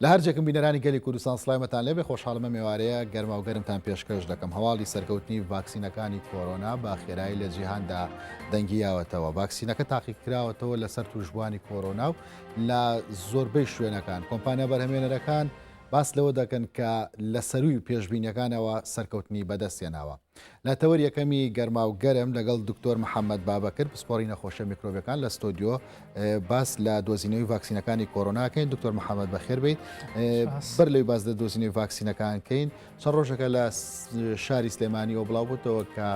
لە هەر جێکم بینەرانی گەلی کوردستان سڵاومەتان لێبێ خۆشحاڵم ئەم ئێوارەیە گەرما و گەرمتان پێشکەش دەکەم هەواڵی سەرکەوتنی ڤاکسینەکانی کۆرۆنا بە خێرایی لە جیهاندا دەنگی یاوەتەوە ڤاکسینەکە تاقیکراوەتەوە لەسەر توشبووانی کۆرۆنا و لە زۆربەی شوێنەکان کۆمپانیا بەرهەمێنەرەکان باس لەوە دەکەن کە لە سەرووی پێشبینیەکانەوە سەرکەوتنی بەدەستهێناوە. لە تەوەر یەکەمی گەرما و گەرم لەگەڵ دکتۆر محەممەد بابەکر پسپۆڕی نەخۆشیە میکرۆبیەکان لە ستۆدیۆ باس لە دۆزینەوەی ڤاکسینەکانی کۆرۆنا کەین دکتۆر محەممەد بەخێر بیت بەر لەوی باس لە دۆزینەوەی ڤاکسینەکان کەین چەند ڕۆژەکە لە شاری سلێمانیەوە بڵاو بووتەوە کە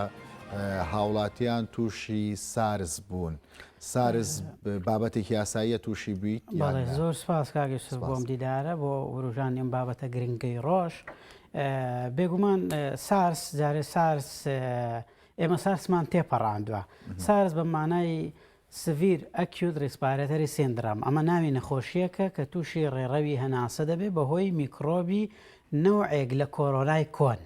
هاوڵاتیان تووشی سارس بوون. سارس بابەتێکی یاساییە تووشی بوویت زۆر سپاس کاک یوسف بۆم دیدارە بۆ وروژانی ئەم بابەتە گرنگەی ڕۆژ. بێگومان سارس جارێ سارس ئێمە سارسمان تێپەڕاندووە سارس بە مانای severe acute respiratory syndrome ئەمە ناوی نەخۆشیەکە کە تووشی ڕێڕەوی هەناسە دەبێت بەهۆی میکرۆبی نەوعێک لە کۆرۆنای کۆن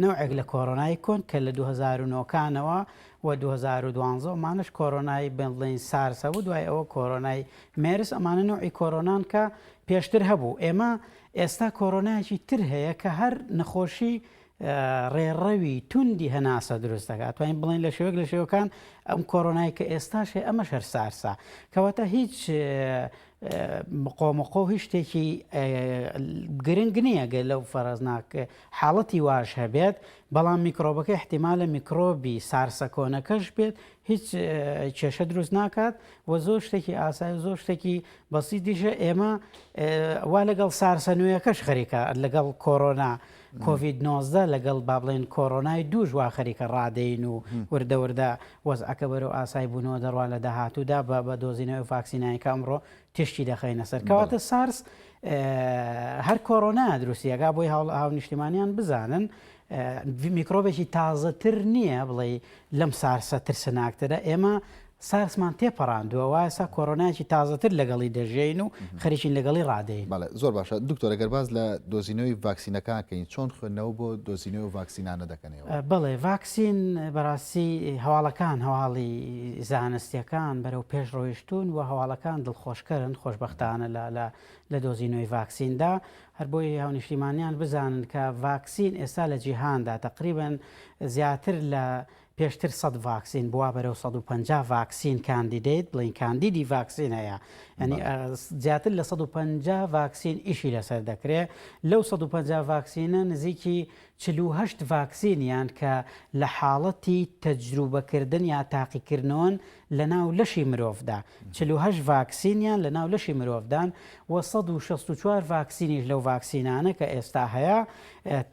نەوعێک لە کۆرۆنای کۆن کە لە 2009 کانەوە و 2012 ئەمانەش کۆرۆنای بڵێین سارس هەبوو دوای ئەوە کۆرۆنای مێرس ئەمانە نەوعی کۆرۆنان کە پێشتر هەبوو ئێمە ئێستا کۆرۆنایەکی تر هەیە کە هەر نەخۆشی ڕێڕەوی توندی هەناسە دروست دەکات توانین بڵێن لە شێوەک لە شێوەکان ئەم کۆرۆنای کە ئێستاش هەیە ئەمەش هەر سارسە کەواتە هیچ مقۆمقۆ هیچ شتێکی گرنگ نییە گەر لەو فەرەزناک حاڵەتی واش هەبێت بەڵام میکرۆبەکە احتیمالە میکرۆبی سارسە کۆنەکەش بێت هیچ کێشە دروست ناکات و زۆر شتێکی ئاسای و زۆر شتێکی بەسیتیشە ئێمە وا لەگەڵ سارسە نوێیەکەش خەریکە لەگەڵ کۆرۆنا کۆڤید 19 لەگەڵ با بڵێن کۆرۆنای دووش وا خەریکە ڕادەین و وردە وردە وەزعەکە بەرەو ئاسای بوونەوە دەڕوا لە داهاتوودا بە بە دۆزینەوەی ڤاکسینانی کە ئەمڕۆ تیشکی دەخەینە سەر کەواتە سارس هەر کۆرۆنا دروستیەکە بۆی هاونیشتیمانیان بزانن میکرۆبێکی تازەتر نییە بڵێ لەم سارسە ترسناکترە، ئێمە سارسمان تێپەڕاندووە، وا ئێستا کۆرۆنایەکی تازەتر لەگەڵی دەژێین و خەریکین لەگەڵی ڕادێین. بەڵێ زۆر باشە دکتۆر ئەگەر باس لە دۆزینەوەی ڤاکسینەکان کەین چۆن خوێندنەوە بۆ دۆزینەوەی ڤاکسینانە دەکەن ئێوە؟ بەڵێ ڤاکسین بەڕاستی هەواڵەکان هەواڵی زانستیەکان بەرەو پێش ڕۆیشتوون و هەواڵەکان دڵخۆشکەرن خۆشبەختانە لە لە لە دۆزینەوەی ڤاکسیندا هەر بۆیە هاونیشتیمانیان بزانن کە ڤاکسین ئێستا لە جیهاندا تەقریبەن زیاتر لە پێشتر سەد ڤاکسین بووە بەرەو 150 ڤاکسین candidate بڵین کاندیدی ڤاکسین هەیە ینی زیاتر لە 150 ڤاکسین ئیشی لەسەر دەکرێت لەو 150 ڤاکسینە نزیکی 48 ڤاکسینیان کە لە حاڵەتی تەجروبەکردن یا تاقیکردنەوەن لە ناو لەشی مرۆڤدا 48 ڤاکسینیان لە ناو لەشی مرۆڤدان و 164 ڤاکسینیش لەو ڤاکسینانە کە ئێستا هەیە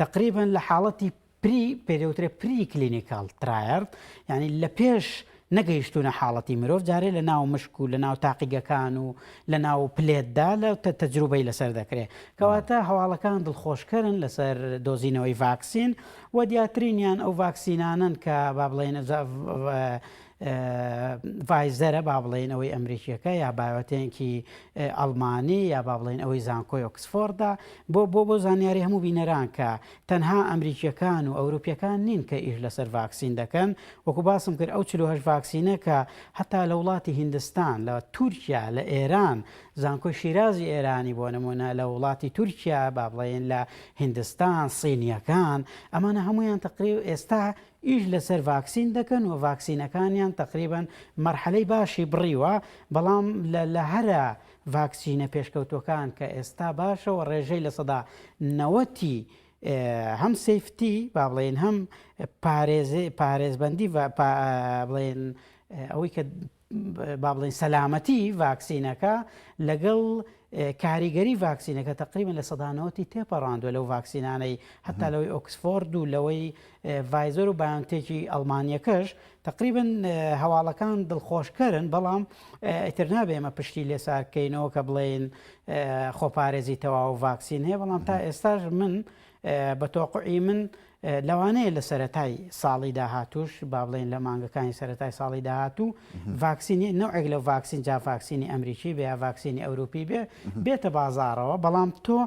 تەقریبەن لە حاڵەتی pre پێ دەوترێ preclinical trial یعنی لە پێش نەگەیشتوونە حاڵەتی مرۆڤ جارێ لە ناو مشک و لە ناو تاقیگەکان و لە ناو پلێتدا لە تەجروبەی لەسەر دەکرێت کەواتە هەواڵەکان دڵخۆشکەرن لەسەر دۆزینەوەی ڤاکسین و دیاترینیان ئەو ڤاکسینانن کە با بڵێن ڤایزەرە با بڵێین ئەوەی ئەمریکیەکە یا بایۆتێنکی ئەڵمانی یا با بڵێین ئەوەی زانکۆی ئۆکسفۆردە بۆ بۆ بۆ زانیاری هەموو بینەران کە تەنها ئەمریکیەکان و ئەوروپیەکان نین کە ئیش لەسەر ڤاکسین دەکەن وەکو باسم کرد ئەو 48 ڤاکسینە کە هەتا لە وڵاتی هیندستان لە تورکیا لە ئێران زانکۆی شیرازی ئێرانی بۆ نمونە لە وڵاتی تورکیا با بڵێین لە هیندستان سینیەکان ئەمانە هەمویان تقریب ئێستا ئیش لەسەر ڤاکسین دەکەن و ڤاکسینەکانیان تەقریبەن مەرحەلەی باشی بڕیوە، بەڵام لە لە هەرە ڤاکسینە پێشکەوتووەکان کە ئێستا باشە و ڕێژەی 90% ی هەم safety با بڵێین هەم پارێز پارێزبەندی بڵێن ئەوەی کە با بڵێین سەلامەتی ڤاکسینەکە لەگەڵ کاریگەری ڤاکسینەکە تقریبا 90% ی تێپەڕاندوە لەو ڤاکسینانەی هەتا لەوەی ئۆکسفۆرد و لەوەی ڤایزەر و بایۆنتێکی ئەڵمانیەکەش تقریبا هەواڵەکان دڵخۆشکەرن بەڵام ئیتر نابێ ئێمە پشتی لێسارکەینەوە کە بڵێن خۆپارێزی تەواو ڤاکسین هەیە بەڵام تا ئێستاش من بە تۆقعی من لەوانەیە لە سەرەتای ساڵی داهاتووش با بڵێین لە مانگەکانی سەرەتای ساڵی داهاتوو ڤاکسینی نەوعێک لەو ڤاکسین جا ڤاکسینی ئەمریکی بێ یا ڤاکسینی ئەوروپی بێ بێتە بازاڕەوە بەڵام تۆ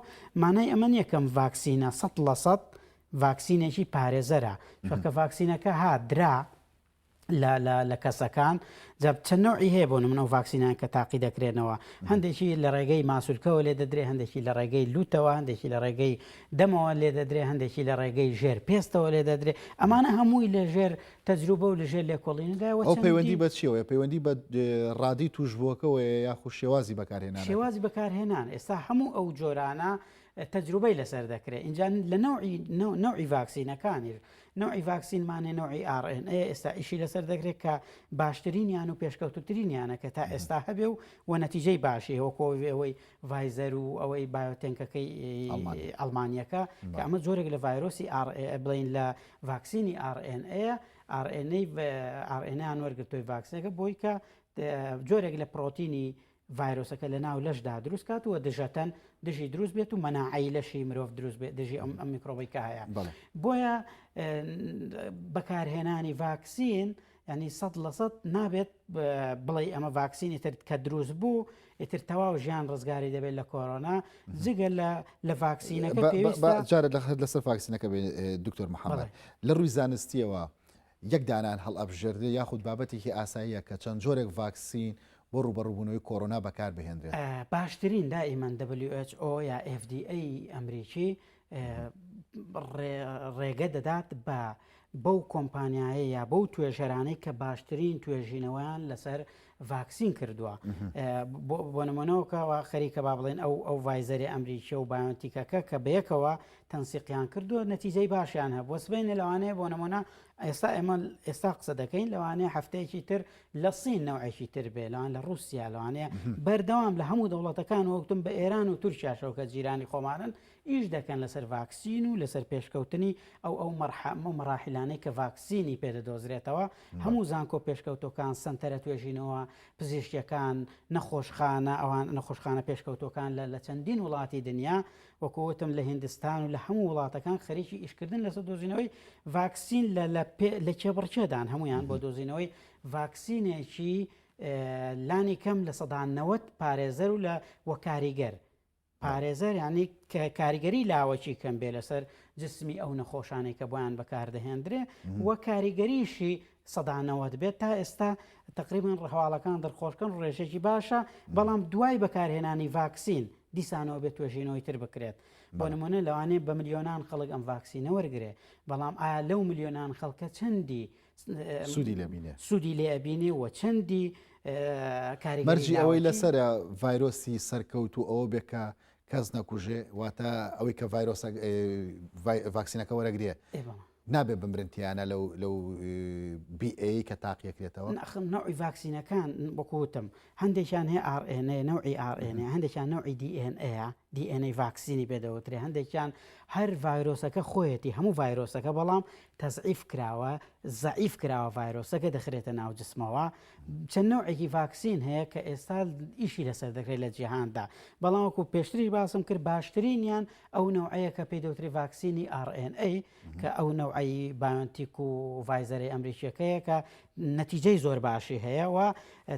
مانای ئەمە نییە کەم ڤاکسینە 100% ڤاکسینێکی پارێزەرە چونکە ڤاکسینەکە هات درا. لە لە لە کەسەکان جا چەند نەوعی هەیە بۆ نمونە ئەو ڤاکسینان کە تاقی دەکرێنەوە هەندێکی لە ڕێگەی ماسولکەوە لێ دەدرێ هەندێکی لە ڕێگەی لوتەوە هەندێکی لە ڕێگەی دەمەوە لێ دەدرێ هەندێکی لە ڕێگەی ژێر پێستەوە لێ دەدرێ ئەمانە هەمووی لە ژێر تەجروبە و لە ژێر لێکۆڵینەدایە ئەو پەیوەندی بە چیەوەیە پەیوەندی بە ڕادی توشبووەکەوەیە یاخود شێوازی بەکارهێنان شێوازی بەکارهێنان ئێستا هەموو ئەو جۆرانە تەجروبەی لەسەر دەکرێت ئینجا لە نەوعی نەوعی ڤاکسینەکانیش نەوعی ڤاکسینمان هەیە نەوعی RNA ئێستا ئیشی لەسەر دەکرێت کە باشترینیان و پێشکەوتوترینیانە کە تا ئێستا هەبێ و و نەتیجەی باشی هەیە وەکو ئەوەی ڤایزەر و ئەوەی بایۆتێنکەکەی ئەڵمانیەکە کە ئەمە جۆرێک لە ڤایرۆسی بڵین لە ڤاکسینی RNA RNA RNA-یان وەرگرتووی ڤاکسینەکە بۆی کە جۆرێک لە پرۆتینی ڤایرۆسەکە لە ناو لەشدا دروست کات و دژەتەن دژی دروست بێت و مەناعەی لەشی مرۆڤ دروست بێت دژی ئەم ئەم میکرۆبەی کە هەیە بۆیە بەکارهێنانی ڤاکسین ینی سە لە سەد نابێت بڵێ ئەمە ڤاکسینی تر کە دروست بوو ئیتر تەواو ژیان ڕزگاری دەبێت لە کۆرۆنا جگە لە لە ڤاکسینەکە جارە لەسەر ڤاکسینەکە دکتۆر محەممەد لە ڕووی زانستیەوە یەک دانان هەڵئەبژێردرێت یاخود بابەتێکی ئاساییە کە چەند جۆرێک ڤاکسین بۆ ڕووبەڕووبوونەوەی کۆرۆنا بەکاربهێنرێت؟ باشترین دائیمەن WHO یا FDA ئەمریکی ڕێگە دەدات بە بەو کۆمپانیایە یا بەو توێژەرانەی کە باشترین توێژینەوەیان لەسەر ڤاکسین کردووە بۆ نمونەوەکەەوە خەریکە با بڵێن ئەو ئەو ڤایزەری ئەمریکیە و بایۆنتیکەکە کە بەیەکەوە تەنسیقیان کردووە نەتیجەی باشیان هەبووە سبینە لەوانەیە بۆ نمونە ئێستا ئێمە ئێستا قسە دەکەین لەوانەیە هەفتەیەکی تر لە سین نەوعێکی تر بێ لەوان لە رووسیا لەوانەیە بەردەوام لە هەموو دەوڵەتەکان وەکتم بە ئێران و تورکیاشەوە کە جیرانی خۆمانن ئیش دەکەن لەسەر ڤاکسین و لەسەر پێشکەوتنی ئەو ئەو مەرحەمە و مەراحیلانەی کە ڤاکسینی پێ دەدۆزرێتەوە، هەموو زانکۆ پێشکەوتوەکان، سەنتەرە توێژینەوە پزیشکیەکان، نەخۆشخانە ئەوان نەخۆشخانە پێشکەوتوەکان لە لە چەندین وڵاتی دنیا وەکو وتم لە هیندستان و لە هەموو وڵاتەکان خەریکی ئیشکردن لەسەر دۆزینەوەی ڤاکسین لە لە لە کێبڕکێدان هەمویان بۆ دۆزینەوەی ڤاکسینێکی لانی کەم 90% پارێزەر و لە وەکاریگەر پارێزەر یانی کاریگەری لاوەکی کەم بێ لەسەر جسمی ئەو نەخۆشانەی کە بۆیان بەکاردەهێندرێ و کاریگەریشی 90% بێت تا ئێستا تقریبان ڕەهواڵەکان دڵخۆشکەن ڕێژێکی باشە بەڵام دوای بەکارهێنانی ڤاکسین دیسانەوە بێت توێژینەوەی تر بکرێت بۆ نمونە لەوانەیە بە ملیۆنان خەڵک ئەم ڤاکسینە وەرگێ بەڵام ئایا لەو ملیۆنان خەڵکە چەندی سوودی لێ بینێ سوودی لێ ئەبینێ و چەندی کاریگەری مەرجی ئەوەی لەسەرە ڤایرۆسی سەرکەوت و ئەوە بێ کە کەس نەکوژێ واتە ئەوەی کە ڤایرۆسە ڤاکسینەکە وەرەگرێ نابێ بمرن تیانە لەو لەو BA کە تاقیەکرێتەوە نەخم نەوعی ڤاکسینەکان وەکوتم هەندێکیان هەیە RNA نەوعی RNA هەندێکیان نەوعی DNA DNA ڤاکسینی پێ دەوترێ هەندێکیان هەر ڤایرۆسەکە خۆیەتی هەموو ڤایرۆسەکە بەڵام تەزعیف کراوە زەعیف کراوە ڤایرۆسەکە دەخرێتە ناو جسمەوە چەند نەوعێکی ڤاکسین هەیە کە ئێستا ئیشی لەسەر دەکرێت لە جیهاندا بەڵام وەکو پێشتریش باسم کرد باشترینیان ئەو نەوعەیە کە پێی دەوترێ ڤاکسینی RNA کە ئەو نەوعەی بایۆنتیک و ڤایزەری ئەمریکیەکەیە کە نەتیجەی زۆر باشی هەیە و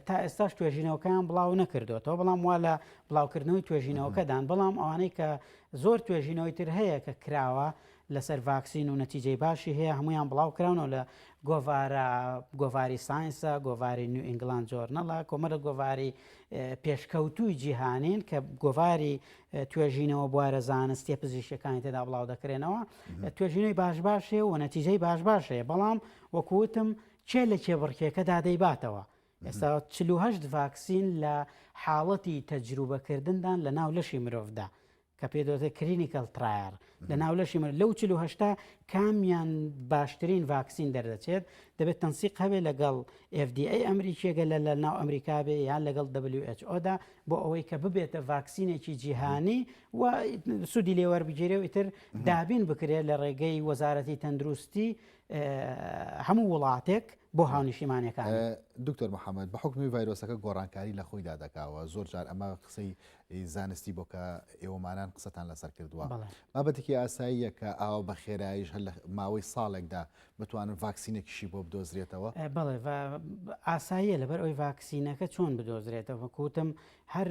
تا ئێستاش توێژینەوەکەیان بڵاو نەکردوێتەوە بەڵام وا لە بڵاوکردنەوەی توێژینەوەکەدان بەڵام ئەوانەی کە زۆر توێژینەوەی تر هەیە کە کراوە لەسەر ڤاکسین و نەتیجەی باشی هەیە هەمویان بڵاو کراونەوە لە گۆڤارە گۆڤاری ساینسە گۆڤاری نیو ئینگلاند جۆرنەڵە کۆمەلە گۆڤاری پێشکەوتووی جیهانین کە گۆڤاری توێژینەوە بوارە زانستیە پزیشکەکانی تێدا بڵاو دەکرێنەوە توێژینەوەی باش باش هەیە و نەتیجەی باش باش هەیە بەڵام وەکوتم کێ لە کێبڕکێکەدا دەیباتەوە ئێستا 48 ڤاکسین لە حاڵەتی تەجروبەکردندان لە ناو لەشی مرۆڤدا کە پێ دەوترێت clinical trial لە ناو لەشی مرۆڤ لەو 48 کامیان باشترین ڤاکسین دەردەچێت دەبێت تەنسیق هەبێت لەگەڵ FDA ئەمریکیەکە لە لە ناو ئەمریکا بێ یان لەگەڵ WHO دا بۆ ئەوەی کە ببێتە ڤاکسینێکی جیهانی و سوودی لێوەربگیرێ و ئیتر دابین بکرێت لە ڕێگەی وەزارەتی تەندروستی هەموو وڵاتێک بۆ هاونیشتیمانەکان. دکتۆر محەممەد بە حکومی ڤایرۆسەکە گۆڕانکاری لە خۆیدا دەکاوە زۆر جار ئەمە قسەی زانستی بۆ کە ئێوەمانان قسەتان لەسەر کردووە بابەتێکی ئاساییە کە ئاوا بە خێراییش هەر لە ماوەی ساڵێکدا بتوانن ڤاکسینێکیشی بۆ بدۆزرێتەوە؟ بەڵێ ئاساییە لەبەر ئەوی ڤاکسینەکە چۆن بدۆزرێتەوە کوتم هەر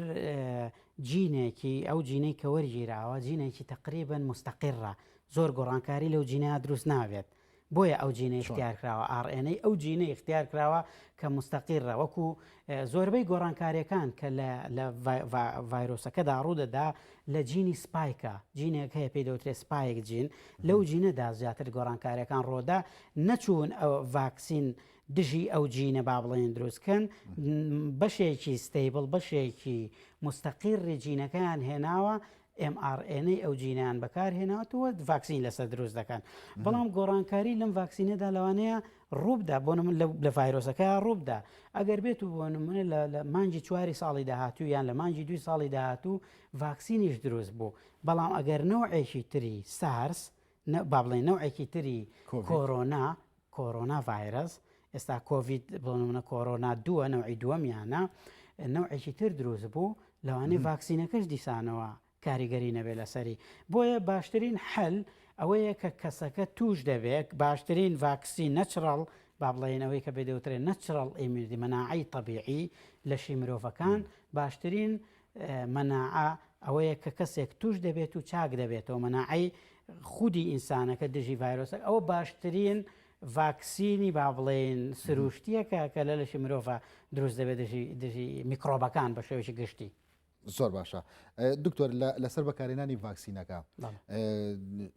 جینێکی ئەو جینەی کە وەرگیراوە جینێکی تقریبن مستەقیڕە زۆر گۆڕانکاری لەو جینەیە دروست نابێت. بۆیە ئەو جینە اختیار کراوە RNA ئەو جینە اختیار کراوە کە مستەقیرە وەکو زۆربەی گۆڕانکاریەکان کە لە ڤایرۆسەکەدا ڕوودەدا لە جینی spike ە جینێک هەیە پێی دەوترێت spike gene لەو جینەدا زیاتر گۆڕانکاریەکان ڕۆدا نەچوون ئەو ڤاکسین دژی ئەو جینە با بڵێن دروستکەن بەشێکی stable بەشێکی مستەقیڕی جینەکەیان هێناوە mRNA ئەو جینیان بەکارهێناوەتەوە ڤاکسین لەسەر دروست دەکەن بەڵام گۆڕانکاری لەم ڤاکسینەدا لەوانەیە ڕووبدا بۆ نمونە لە ڤایرۆسەکە ڕووبدا ئەگەر بێت و بۆ نمونە لە مانگی چواری ساڵی داهاتوو یان لە مانگی دوی ساڵی داهاتوو ڤاکسینیش دروست بوو بەڵام ئەگەر نەوعێکی تری سارس با بڵێن نەوعێکی تری کۆرۆنا کۆرۆنا ڤایرەس ئێستا کۆڤید بۆ نمونە کۆرۆنا دووە نەوعی دووەمیانە نەوعێکی تر دروست بوو لەوانەیە ڤاکسینەکەش دیسانەوە کاریگەری نەبێت لەسەری بۆیە باشترین حەل ئەوەیە کە کەسەکە توش دەبێت باشترین ڤاکسین natural با بڵێین ئەوەی کە پێ دەوترێت natural immunity مەناعەی تەبیعی لەشی مرۆڤەکان باشترین مەناعە ئەوەیە کە کەسێک توش دەبێت و چاک دەبێتەوە مەناعەی خودی ئینسانەکە دژی ڤایرۆسەکە ئەوە باشترین ڤاکسینی با بڵێین سروشتیەکە کە لە لەشی مرۆڤە دروست دەبێت دژی دژی میکرۆبەکان بە شێوەیەکی گشتی. زۆر باشە دکتۆر لەسەر بەکارهێنانی ڤاکسینەکە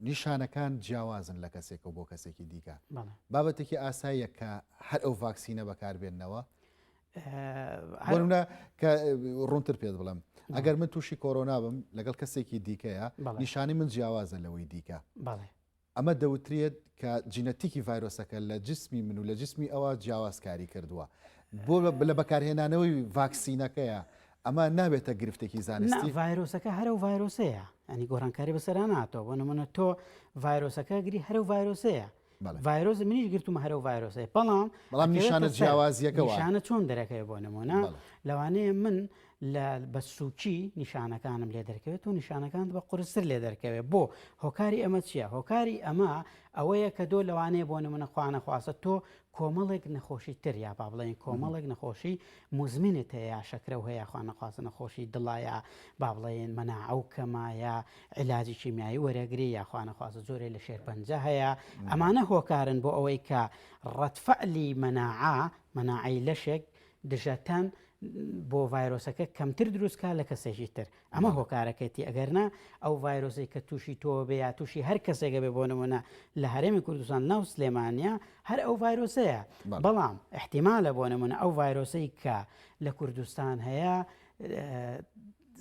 نیشانەکان جیاوازن لە کەسێکەوە بۆ کەسێکی دیکە بابەتێکی ئاساییە کە هەر ئەو ڤاکسینە بەکاربێنەوە بۆنمونە کە ڕوونتر پێت بڵێم ئەگەر من تووشی کۆرۆنا بم لەگەڵ کەسێکی دیکەیە نیشانی من جیاوازە لەوەی دیکە ئەمە دەوترێت کە جینەتیکی ڤایرۆسەکە لە جسمی من و لە جسمی ئەوە جیاواز کاری کردووە بۆ لە بەکارهێنانەوەی ڤاکسینەکەیە ئەمە نابێتە گرفتێکی زانستی؟ نا ڤایرۆسەکە هەرەو ڤایرۆسەیە ینی گۆڕانکاری بەسەرا ناتەوە بۆ نمونە تۆ ڤایرۆسەکە گری هەرەو ڤایرۆسەیە ڤایرۆس منیش گرتومە هەرەو ڤایرۆسەیە بەڵام بەڵام نیشانە جیاوازیەکە نیشانە چۆن دەرەکەوێت بۆ نمونە لەوانەیە من لە بە سووکی نیشانەکانم لێ دەرکەوێت و نیشانەکانت بە قورستر لێ دەرکەوێت بۆ هۆکاری ئەمە چییە هۆکاری ئەمە ئەوەیە کە دۆ لەوانەیە بۆ نمونە خوانەخواستە تۆ کۆمەڵێک نەخۆشی تر یا با بڵێین کۆمەڵێک نەخۆشی موزمنت هەیە یا شەکرە و هەیە خوانەخواستە نەخۆشی دڵە یا با بڵێین مەناعە و کەمە یا عیلاجی کیمیایی وەرەگری یا خوانەخواستە جۆرێ لە شێرپەنجە هەیە ئەمانە هۆکارن بۆ ئەوەی کە ڕەدفعلی مەناعە مەناعەی لەشێک دژەتەن بۆ ڤایرۆسەکە کەمتر دروست کا لە کەسێکی تر ئەمە هۆکارەکەیتی ئەگەر نا ئەو ڤایرۆسەی کە تووشی تۆ بێ یا تووشی هەر کەسێکە بێ بۆ نمونە لە هەرێمی کوردستان ناو سلێمانە هەر ئەو ڤایرۆسەیە بەڵام احتیمالە بۆ نمونە ئەو ڤایرۆسەی کە لە کوردستان هەیە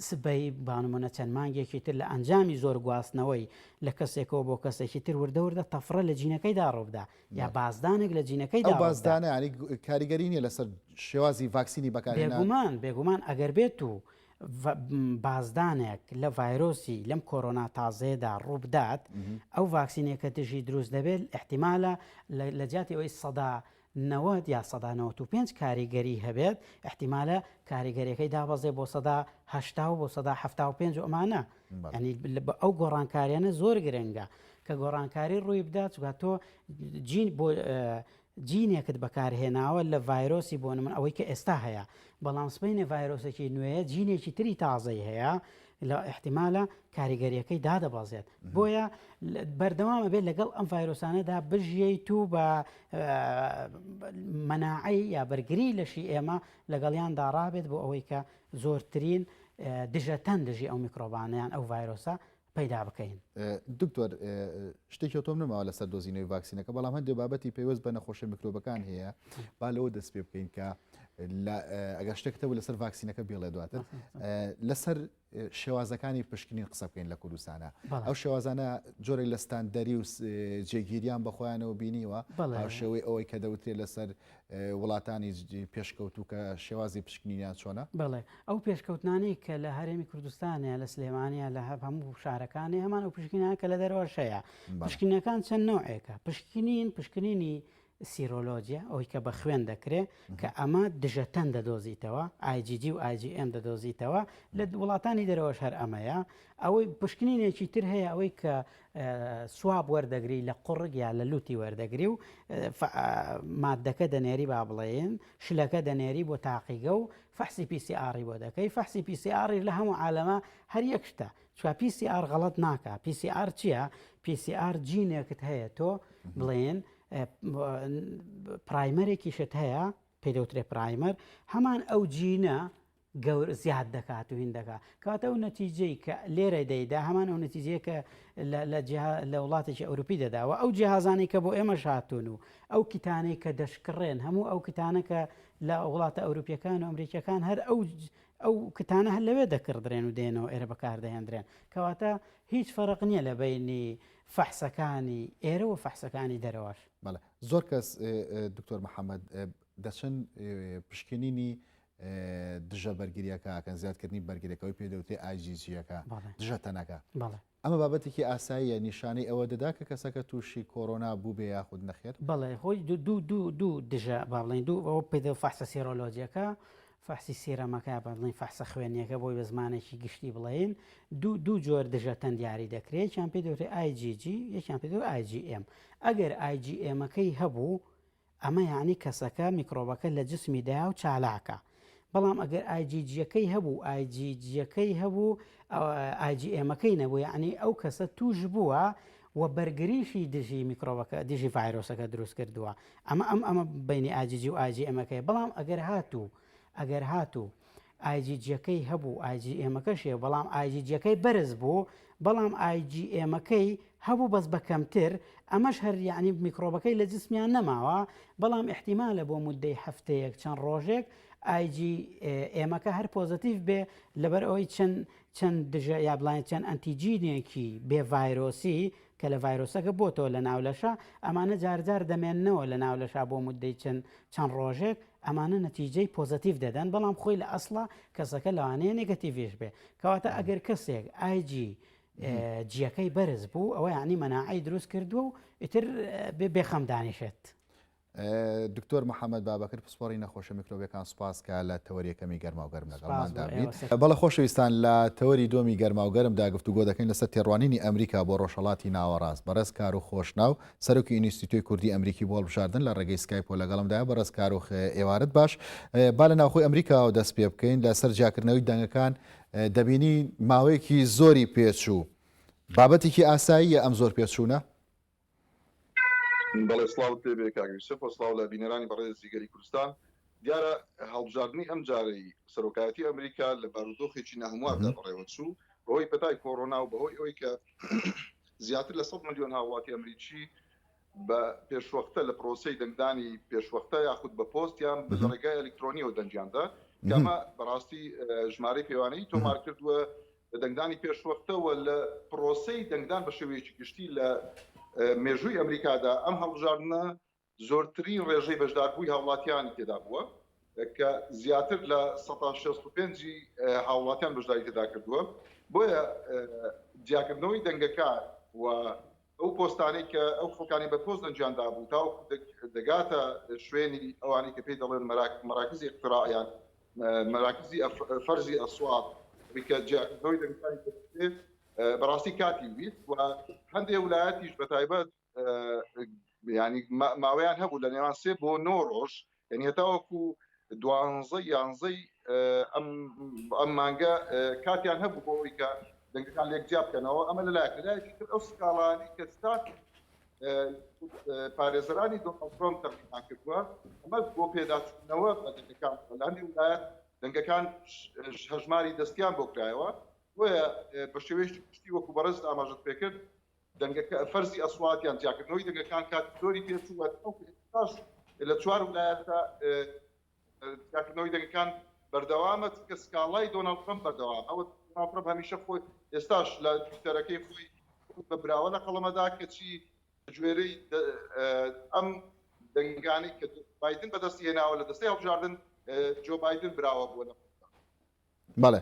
سبەی بانمونە چەند مانگێکی تر لە ئەنجامی زۆر گواستنەوەی لە کەسێکەوە بۆ کەسێکی تر وردە وردە تەفرە لە جینەکەیدا ڕووبدا یا بازدانێک لە جینەکەی ئەو بازدانە ینی کاریگەری نیە لەسەر شێوازی ڤاکسینی بەکارهێنان؟ بێگومان بێگومان ئەگەر بێت و بازدانێک لە ڤایرۆسی لەم کۆرۆنا تازەیەدا ڕووبدات ئەو ڤاکسینێک کە دژی دروست دەبێت احتیمالە لە جیاتی ئەوەی 90% یا 95% کاریگەری هەبێت احتیمالە کاریگەریەکەی دابەزێ بۆ 80% و بۆ 75% و ئەمانە ینی ئەو گۆڕانکاریانە زۆر گرنگە کە گۆڕانکاری ڕووی بدات چونکە تۆ جین بۆ جینێکت بەکارهێناوە لە ڤایرۆسی بۆ نمونە ئەوەی کە ئێستا هەیە بەڵام سبەینێ ڤایرۆسێکی نوێیە جینێکی تری تازەی هەیە لە احتیمالە کاریگەریەکەی دادەبەزێت بۆیە بەردەوام ئەبێت لەگەڵ ئەم ڤایرۆسانەدا بژیت و بە مەناعەی یا بەرگری لەشی ئێمە لەگەڵیاندا ڕابێت بۆ ئەوەی کە زۆرترین دژەتەن دژی ئەو میکرۆبانەیان ئەو ڤایرۆسە پەیدا بکەین. دکتۆر شتێکی ئەوتۆم نەماوە لەسەر دۆزینەوەی ڤاکسینەکە، بەڵام هەندێک بابەتی پەیوەست بە نەخۆشیە میکرۆبەکان هەیە، با لەوە دەست پێ بکەین کە ئەگەر شتێکت هەبوو لەسەر ڤاکسینەکە بێڵێ دواتر لەسەر شێوازەکانی پشکنین قسە بکەین لە کوردستانە ئەو شێوازانە جۆرێک لە ستاندەری و جێگیریان بەخۆیانەوە بینیوە هاوشێوەی ئەوەی کە دەوترێت لەسەر وڵاتانی پێشکەوتوو کە شێوازی پشکنینیان چۆنە؟ بەڵێ ئەو پێشکەوتنانەی کە لە هەرێمی کوردستانە لە سلێمانە لە هەموو شارەکانی هەمان ئەو پشکنینانە کە لە دەرەوەش هەیە پشکنینەکان چەند نەوعێکە پشکنین پشکنینی سیرۆلۆجیە ئەوەی کە بە خوێن دەکرێت کە ئەمە دژەتەن دەدۆزیتەوە IgG و IgM دەدۆزیتەوە لە وڵاتانی دەرەوەش هەر ئەمەیە ئەوەی پشکنینێکی تر هەیە ئەوەی کە swab وەردەگری لە قوڕگ یا لە لوتی وەردەگری و مادەکە دەنێری با بڵێین شلەکە دەنێری بۆ تاقیگە و فەحسی PCR ی بۆ دەکەی فەحسی PCR ی لە هەموو عالەمە هەر یەک شتە چوا PCR غەڵەت ناکا PCR چییە PCR جینێکت هەیە تۆ بڵێن. primer ێکیشت هەیە پێی دەوترێ primer هەمان ئەو جینە گەور زیاد دەکات و هین دەکات کەواتە ئەو نەتیجەی کە لێرە دەیدا هەمان ئەو نەتیجەیە کە لە وڵاتێکی ئەوروپی دەداوە ئەو جیهازانەی کە بۆ ئێمەش هاتوون و ئەو kit انەی کە دەشکڕێن هەموو ئەو kit انە کە لە وڵاتە ئەوروپیەکان و ئەمریکیەکان هەر ئەو ئەو kit انە هەر لەوێ دەکڕدرێن و دێنەوە ئێرە بەکاردەهێندرێن کەواتە هیچ فەرق نییە لە بینی فەحسەکانی ئێرە و فەحسەکانی دەرەوەش. بەڵێ زۆر کەس دکتۆر محەممەد دەچن پشکنینی دژە بەرگریەکە ئەکەن زیادکردنی بەرگریەکەەوەی پێ دەوترێ IgG یەکە دژە تەنەکە ئەمە بابەتێکی ئاساییە نیشانەی ئەوە دەدا کە کەسەکە تووشی کۆرۆنا بوو بێ یاخود نەخێر؟ بەڵێ خۆی دوو دوو دوو دوو دژە با بڵێین دوو ئەوە پێ دەو فەحسە سێرۆلۆجیەکە فەحسی سیرەمەکە با بڵێین فەحسە خوێنیەکە بۆی بە زمانێکی گشتی بڵێین دوو دوو جۆر دژە تەن دیاری دەکرێت یەکیان پێ دەوترێ IgG یەکیان پێ دەوترێ IgM ئەگەر IgM ەکەی هەبوو ئەمە یەعنی کەسەکە میکرۆبەکە لە جسمی دایە و چالاکە بەڵام ئەگەر IgG یەکەی هەبوو IgG یەکەی هەبوو IgM ەکەی نەبوو یەعنی ئەو کەسە توش بووە و بەرگریشی دژی میکرۆبەکە دژی ڤایرۆسەکە دروست کردووە ئەمە ئەم ئەمە بینی IgG و IgM ەکەی بەڵام ئەگەر هاتوو ئەگەر هاتوو IgG یەکەی هەبوو IgM ەکەشی بەڵام IgG یەکەی بەرز بوو بەڵام IgM ەکەی هەبوو بەس بە کەمتر ئەمەش هەر یعنی میکرۆبەکەی لە جسمیان نەماوە بەڵام احتیمالە بۆ مدەی هەفتەیەک چەند ڕۆژێک IgM ەکە هەر positive بێ لەبەر ئەوەی چەند چەند دژە یا بڵین چەند ئەنتیجینێکی بێ ڤایرۆسی کە لە ڤایرۆسەکە بۆتەوە لە ناو لەشە ئەمانە جارجار دەمێننەوە لە ناو لەشا بۆ مدەی چەند چەند ڕۆژێک ئەمانە نەتیجەی positive دەدەن بەڵام خۆی لە ئەسڵا کەسەکە لەوانەیە negative یش بێ کەواتە ئەگەر کەسێک IgG یەکەی بەرز بوو ئەوە یعنی مەناعەی دروست کردووە و ئیتر بێ بێخەم دانیشێت. دکتۆر محەممەد بابەکر پسپۆڕی نەخۆشە میکرۆبیەکان سوپاس کە لە تەوەری یەکەمی گەرماوگەرم لەگەڵماندا بیت. بەڵێ خۆشەویستان لە تەوەری دووەمی گەرماوگەرمدا گفتوگۆ دەکەین لەسەر تێڕوانینی ئەمریکا بۆ ڕۆژهەڵاتی ناوەڕاست. بەڕێز کاروخ خۆشناو سەرۆکی ئینیستیتۆی کوردی ئەمریکی بۆ هەڵبژاردن لە ڕێگەی سکایپەوە لەگەڵمدایە. بەڕێز کاروخ ئێوارەت باش. با لە ناوخۆی ئەمریکاوە دەست پێ بکەین. لەسەر جیاکردنەوەی دەنگەکان دەبینی ماوەیەکی زۆری پێچوو. بابەتێکی ئاساییە ئەم زۆر پێچوونە؟ بەڵێ سڵاوت لێ بێ کاک یوسف و سڵاو لە بینەرانی بەڕێزی گەلی کوردستان. دیارە هەڵبژاردنی ئەمجارەی سەرۆکایەتی ئەمریکا لە بارودۆخێکی ناهەمواردا بەڕێوەچوو بەهۆی پەتای کۆرۆنا و بەهۆی ئەوەی کە زیاتر لە 100 ملیۆن هاوڵاتی ئەمریکی بە پێشوەختە لە پرۆسەی دەنگدانی پێشوەختە یاخود بە پۆست یان لە ڕێگای ئەلکترۆنیەوە دەنگیاندا کە ئەمە بەڕاستی ژمارەی پێوانەیی تۆمار کردووە لە دەنگدانی پێشوەختە و لە پرۆسەی دەنگدان بە شێوەیەکی گشتی لە مێژووی ئەمریکادا ئەم هەڵبژاردنە زۆرترین ڕێژەی بەشداربووی هاوڵاتیانی تێدا بووە کە زیاتر لە 65 هاوڵاتیان بەشداری تێدا کردووە بۆیە جیاکردنەوەی دەنگەکان و ئەو پۆستانەی کە ئەو خەڵکانی بە پۆست دەنگیان دابوو تاوەکو دەگاتە شوێنی ئەوانەی کە پێی دەڵێن مەراکزی اقتراع یان مەراکزی فەرزی ئەسوات کە جیاکردنەوەی دەنگەکانی دەکرێت بەڕاستی کاتی ویست و هەندێک ولایەتیش بە تایبەت ینی ماوەیان هەبوو لە نێوان سێ بۆ نۆ ڕۆژ یعنی هەتاوەکو دوانزە یانزەی ئەم ئەم مانگە کاتیان هەبوو بۆ ئەوەی کە دەنگەکان لێک جیا بکەنەوە ئەمە لەلایەک لەلایەکی تر ئەو سکاڵانی کە ستاف پارێزەرانی دۆناڵد ترەمپ تەقدیمان کردووە ئەمە بۆ پێداچوونەوە بە دەنگەکان لە هەندێک وڵات دەنگەکان هەژماری دەستیان بۆ کرایەوە بۆیە بە شێوەیەکی گشتی وەکو بەڕێزت ئاماژەت پێکرد دەنگەکە فەرزی ئەسوات یان جیاکردنەوەی دەنگەکان کات زۆری پێچووە تاوەکو ئێستاش لە چوار ولایەتە جیاکردنەوەی دەنگەکان بەردەوامە چونکە سکاڵای دۆناڵد ترەمپ بەردەوامە ئەوە دۆناڵد ترەمپ هەمیشە خۆی ئێستاش لە تویتەرەکەی خۆی بە براوە لە قەڵەمەدا کەچی گوێرەی ئەم دەنگانەی کە بایدن بەدەستی هێناوە لە دەستەی هەڵبژاردن جۆ بایدن براوە بووە لە بەڵێ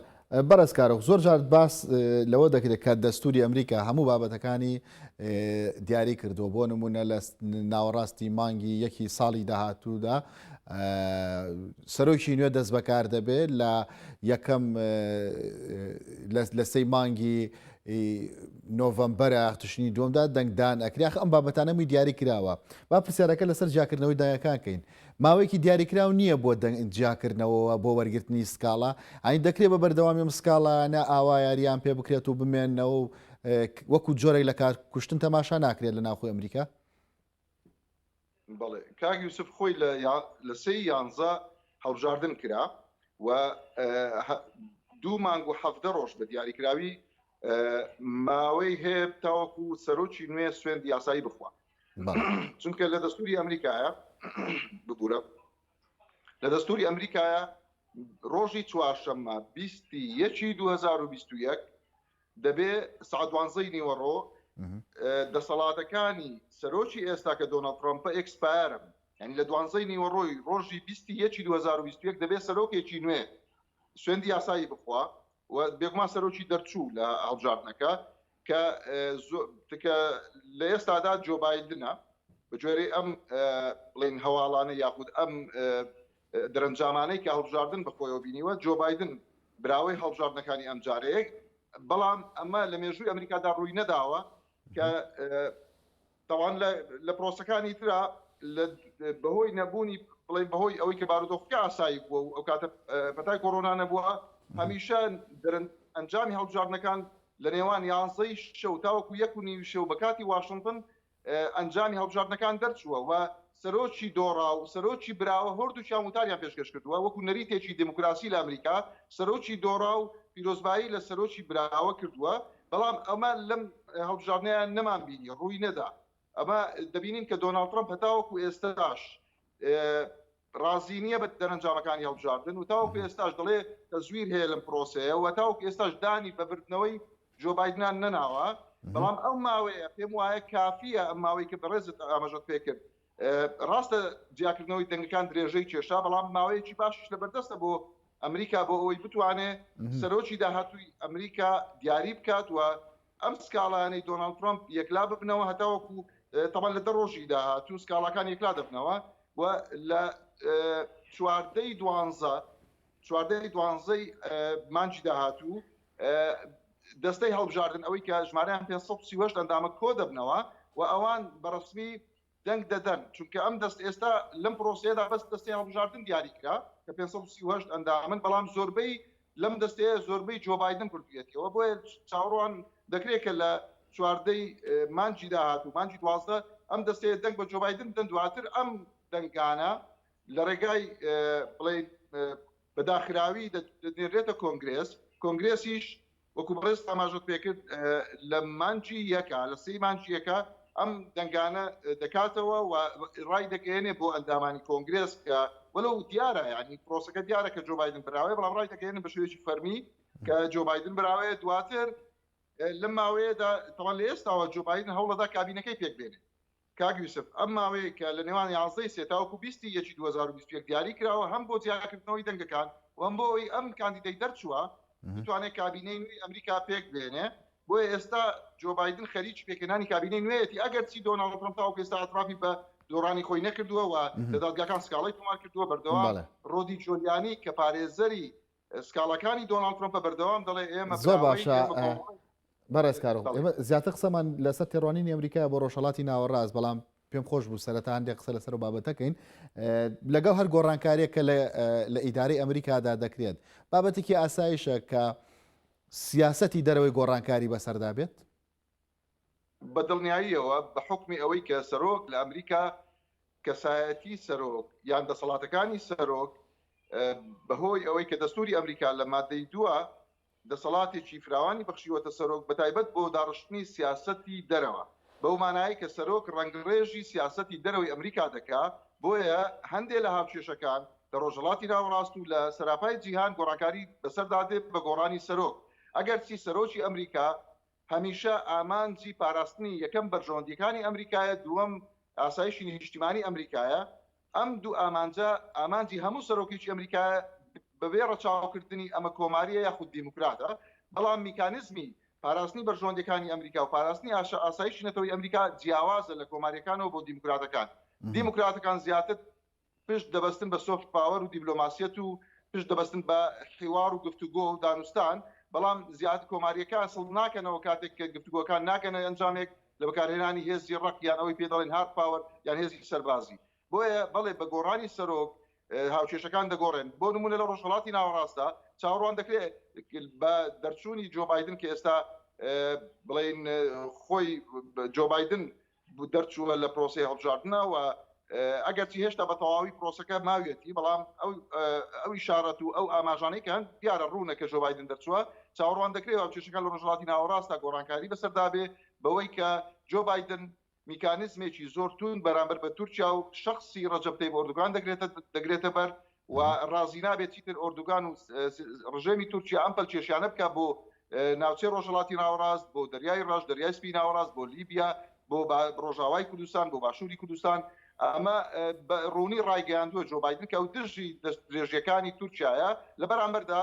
بەڕێز کارۆخ زۆر جار باس لەوە دەکرێت کە دەستوری ئەمریکا هەموو بابەتەکانی دیاری کردووە بۆ نمونە لە ناوەڕاستی مانگی یەکی ساڵی داهاتوودا سەرۆکی نوێ دەست بەکار دەبێت لە یەکەم لە سەی مانگی نۆڤەمبەرە تشرینی دووەمدا دەنگدان ئەکرێ ئەخ ئەم بابەتانە هەمووی دیاری کراوە با پرسیارەکە لەسەر جیاکردنەوەی دەنگەکان کەین ماوەیەکی دیاریکراو نییە بۆ دەنگ جیاکردنەوەوە بۆ وەرگرتنی سکاڵا ئەین دەکرێت بە بەردەوامی ئەم سکاڵایانە ئاوا یاریان پێ بکرێت و بمێننەوە و وەکو جۆرێک لە کار کوشتن تەماشا ناکرێت لە ناوخۆی ئەمریکا؟ بەڵێ کاک یوسف خۆی لە لە سێی یانزە هەڵبژاردن کرا و دوو مانگ و حەڤدە ڕۆژ بە دیاریکراوی ماوەی هەیە تاوەکو سەرۆکی نوێ سوێند یاسایی بخوا چونکە لە دەستوری ئەمریکایە ببوورە لە دەستوری ئەمریکایە ڕۆژی چوارشەممە بیستی یەکی 2021 دەبێ سەعات دوانزەی نیوەڕۆ دەسەڵاتەکانی سەرۆکی ئێستا کە دۆناڵد ترەمپە expire ن یعنی لە دوانزەی نیوەڕۆی ڕۆژی بیستی یەکی 2021 دەبێ سەرۆکێکی نوێ سوێندی یاسایی بخوا و بێگومان سەرۆکی دەرچوو لە هەڵبژاردنەکە کە کە لە ئێستادا جۆ بایدنە بە گوێرەی ئەم بڵێن هەواڵانە یاخود ئەم دەرەنجامانەی کە هەڵبژاردن بەخۆیەوە بینیوە، جۆ بایدن براوەی هەڵبژاردنەکانی ئەمجارەیە، بەڵام ئەمە لە مێژووی ئەمریکادا ڕووی نەداوە کە تاوان لە پرۆسەکانی ترا بەهۆی نەبوونی بڵێ بەهۆی ئەوەی کە بارودۆخەکە ئاسایی بووە و ئەو کاتە پەتای کۆرۆنا نەبووە هەمیشە ئەنجامی هەڵبژاردنەکان لە نێوان یانزەی شەو تاوەکو یەک و نیوی شەو بە کاتی واشنتن ئەنجامی هەڵبژاردنەکان دەرچووە و سەرۆکی دۆڕاو و سەرۆکی براوە هەردووکیان وتاریان پێشکەش کردووە، وەکو نەریتێکی دێموکراسی لە ئەمریکا سەرۆکی دۆڕاو پیرۆزبایی لە سەرۆکی براوە کردووە، بەڵام ئەمە لەم هەڵبژاردنەیان نەمانبینی، ڕووی نەدا. ئەمە دەبینین کە دۆناڵد ترەمپ هەتاوەکو ئێستاش ڕازی نییە بە دەرەنجامەکانی هەڵبژاردن و تاوەکو ئێستاش دەڵێ تەزویر هەیە لەم پرۆسەیە و تاوەکو ئێستاش دانی بە بردنەوەی جۆ بایدنان نەناوە، بەڵام ئەو ماوەیە پێم وایە کافییە، ئەم ماوەی کە بەڕێزت ئاماژەت پێکرد، ڕاستە جیاکردنەوەی دەنگەکان درێژەی کێشا، بەڵام ماوەیەکی باشیش لەبەردەستە بۆ ئەمریکا بۆ ئەوەی بتوانێ سەرۆکی داهاتووی ئەمریکا دیاری بکات و ئەم سکاڵایانەی دۆناڵد ترەمپ یەکلا ببنەوە هەتاوەکو تەبعەن لە دە ڕۆژی داهاتوو سکاڵاکان یەکلا دەبنەوە و لە چواردەی دوانزە چواردەی دوانزەی مانگی داهاتوو دەستەی هەڵبژاردن ئەوەی کە ژمارەیان 538 ئەندامە کۆ دەبنەوە و ئەوان بە ڕەسمی دەنگ دەدەن، چونکە ئەم دەست ئێستا لەم پرۆسەیەدا بەس دەستەی هەڵبژاردن دیاری کرا کە 538 ئەندامن، بەڵام زۆربەی لەم دەستەیە زۆربەی جۆ بایدن بردوویەتیەوە، بۆیە چاوەڕوان دەکرێت کە لە چواردەی مانگی داهاتوو، مانگی 12 ئەم دەستەیە دەنگ بە جۆ بایدن بدەن، دواتر ئەم دەنگانە لە ڕێگای بڵێین بە داخراوی دەنێرێتە کۆنگرێس، کۆنگرێسیش وەکو بەڕێزت ئاماژەت پێکرد لە مانگی یەکە لە سێی مانگی یەکە ئەم دەنگانە دەکاتەوە و ڕای دەگەیەنێ بۆ ئەندامانی کۆنگرێس کە وەلو دیارە یعنی پرۆسەکە دیارە کە جۆ بایدن براوەیە بەڵام ڕای دەگەیەنن بە شێوەیەکی فەرمی کە جۆ بایدن براوەیە دواتر لەم ماوەیەدا تەوان لە ئێستاوە جۆ بایدن هەوڵەدا کابینەکەی پێک بێنێ کاک یوسف، ئەم ماوەیەی کە لە نێوان 11 ی سێ تاوەکو 20 ی یەکی 2021 دیاری کراوە هەم بۆ جیاکردنەوەی دەنگەکان و هەم بۆ ئەوەی ئەم کاندیدەی دەرچووە بتوانێت کابینەی نوێی ئەمریکا پێک بێنێ، بۆیە ئێستا جۆ بایدن خەریکی پێکهێنانی کابینەی نوێیەتی، ئەگەرچی دۆناڵد ترەمپ تاوەکو ئێستا ئیعترافی بە دۆڕانی خۆی نەکردووە و لە دادگاکان سکاڵای تۆمار کردووە، بەردەوام ڕۆدی جۆلیانی کە پارێزەری سکاڵاکانی دۆناڵد ترەمپە بەردەوام دەڵێ ئێمە زۆر باشە بەڕێز کارۆخ ئێمە زیاتر قسەمان لەسەر تێڕوانینی ئەمریکا بۆ ڕۆژهەڵاتی ناوەڕاست بەڵام پێم خۆش بوو سەرەتا هەندێک قسە لەسەر و بابەتەکەین لەگەڵ هەر گۆڕانکاریەک کە لە ئیدارەی ئەمریکادا دەکرێت بابەتێکی ئاسایشە کە سیاسەتی دەرەوەی گۆڕانکاری بەسەردا بێت بە دڵنیاییەوە بە حوکمی ئەوەی کە سەرۆک لە ئەمریکا کەسایەتی سەرۆک یان دەسەڵاتەکانی سەرۆک بەهۆی ئەوەی کە دەستوری ئەمریکا لە مادەی دووە دەسەڵاتێکی فراوانی بەخشیوەتە سەرۆک بەتایبەت بۆ داڕشتنی سیاسەتی دەرەوە بەو مانایەی کە سەرۆک ڕەنگڕێژی سیاسەتی دەرەوەی ئەمریکا دەکا بۆیە هەندێ لە هاوکێشەکان لە ڕۆژهەڵاتی ناوەڕاست و لە سەراپای جیهان گۆڕانکاری بەسەردا دێ بە گۆڕانی سەرۆک ئەگەرچی سەرۆکی ئەمریکا هەمیشە ئامانجی پاراستنی یەکەم بەرژەوەندییەکانی ئەمریکایە، دووەم ئاسایشی نیشتیمانی ئەمریکایە، ئەم دوو ئامانجە ئامانجی هەموو سەرۆکێکی ئەمریکایە بەبێ ڕەچاوکردنی ئەمە کۆمارییە یاخود دیموکراتە، بەڵام میکانیزمی پاراستنی بەرژەوەندییەکانی ئەمریکا و پاراستنی ئاسایشی نەتەوەی ئەمریکا جیاوازە لە کۆمارییەکانەوە بۆ دیموکراتەکان، دیموکراتەکان زیاتر پشت دەبەستن بە soft power و دیبلۆماسیەت و پشت دەبەستن بە حیوار و گفتوگۆ و دانوستان، بەڵام زیاد کۆمارییەکان سڵ ناکەنەوە کاتێک کە گفتوگۆکان ناگەنە ئەنجامێک لە بەکارهێنانی هێزی ڕەق یان ئەوەی پێ دەڵێن hard power یان هێزی سەربازی. بۆیە بەڵێ بە گۆڕانی سەرۆک هاوکێشەکان دەگۆڕێن. بۆ نموونە لە ڕۆژهەڵاتی ناوەڕاستدا چاوەڕوان دەکرێت بە دەرچوونی جۆ بایدن کە ئێستا بڵێین خۆی جۆ بایدن دەرچووە لە پرۆسەی هەڵبژاردنە و. ئەگەرچی هێشتا بە تەواوی پرۆسەکە ماویەتی، بەڵام ئەو ئەو ئیشارەت و ئەو ئاماژانەی کە هەن دیارە ڕوونە کە جۆ بایدن دەرچووە، چاوەڕوان دەکرێت هاوکێشەکان لە ڕۆژهەڵاتی ناوەڕاستدا گۆڕانکاری بەسەردا بێ بەوەی کە جۆ بایدن میکانیزمێکی زۆر توند بەرامبەر بە تورکیا و شەخسی ڕەجەب تەیب ئۆردوگان دەگرێتە دەگرێتە بەر و ڕازی نابێت چیتر ئۆردوگان و ڕژێمی تورکیا ئەم پەلکێشیانە بکات بۆ ناوچەی ڕۆژهەڵاتی ناوەڕاست، بۆ دەریای ڕەش، دەریای سپی ناوەڕاست، بۆ لیبیا، بۆ ڕۆژاوای کوردستان، بۆ باشووری کوردستان. ئەمە بە ڕوونی ڕایگەیاندووە جۆ بایدن کە ئەو دژی دەستدرێژییەکانی تورکیایە. لە بەرامبەردا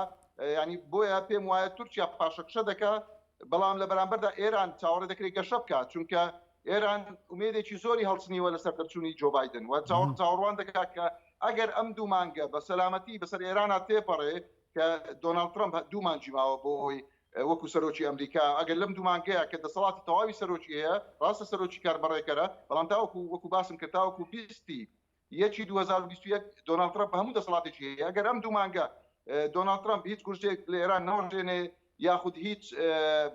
یانی بۆیە پێم وایە تورکیا پاشەکشە دەکا، بەڵام لە بەرامبەردا ئێران چاوەڕێ دەکرێت گەشە بکات، چونکە ئێران ئومێدێکی زۆری هەڵچنیوە لەسەر دەرچوونی جۆ بایدن و چاوەڕوان دەکات کە ئەگەر ئەم دوو مانگە بە سەلامەتی بەسەر ئێرانا تێپەڕێ کە دۆناڵد ترەمپ دوو مانگی ماوە بۆ ئەوەی وەکو سەرۆکی ئەمریکا ئەگەر لەم دوو مانگەیە کە دەسەڵاتی تەواوی سەرۆکی هەیە ڕاستە سەرۆکی کاربەڕێکەرە بەڵام تاوەکو وەکو باسم کرد تاوەکو بیستی یەکی 2021 دۆناڵد ترەمپ هەموو دەسەڵاتێکی هەیە ئەگەر ئەم دوو مانگە دۆناڵد ترەمپ هیچ گورزێک لە ئێران نەوەشێنێ یاخود هیچ